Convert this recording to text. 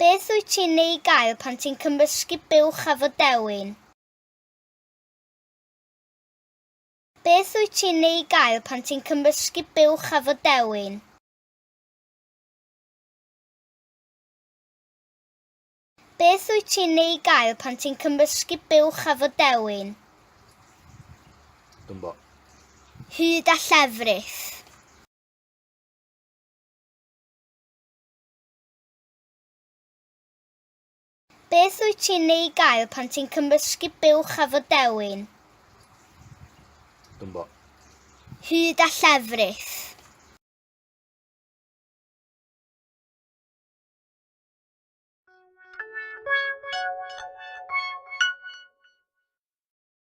Beth wyt ti'n ei gael pan ti'n cymysgu buwch efo dewin? Beth wyt ti'n ei gael pan ti'n cymysgu buwch efo dewin? Beth wyt ti'n ei gael pan ti'n cymysgu buwch efo dewin? Dwmbo. Hyd a llefrith. Beth wyt ti'n ei gael pan ti'n cymysgu buwch efo dewin? Dwmbo. Hyd a llefrith.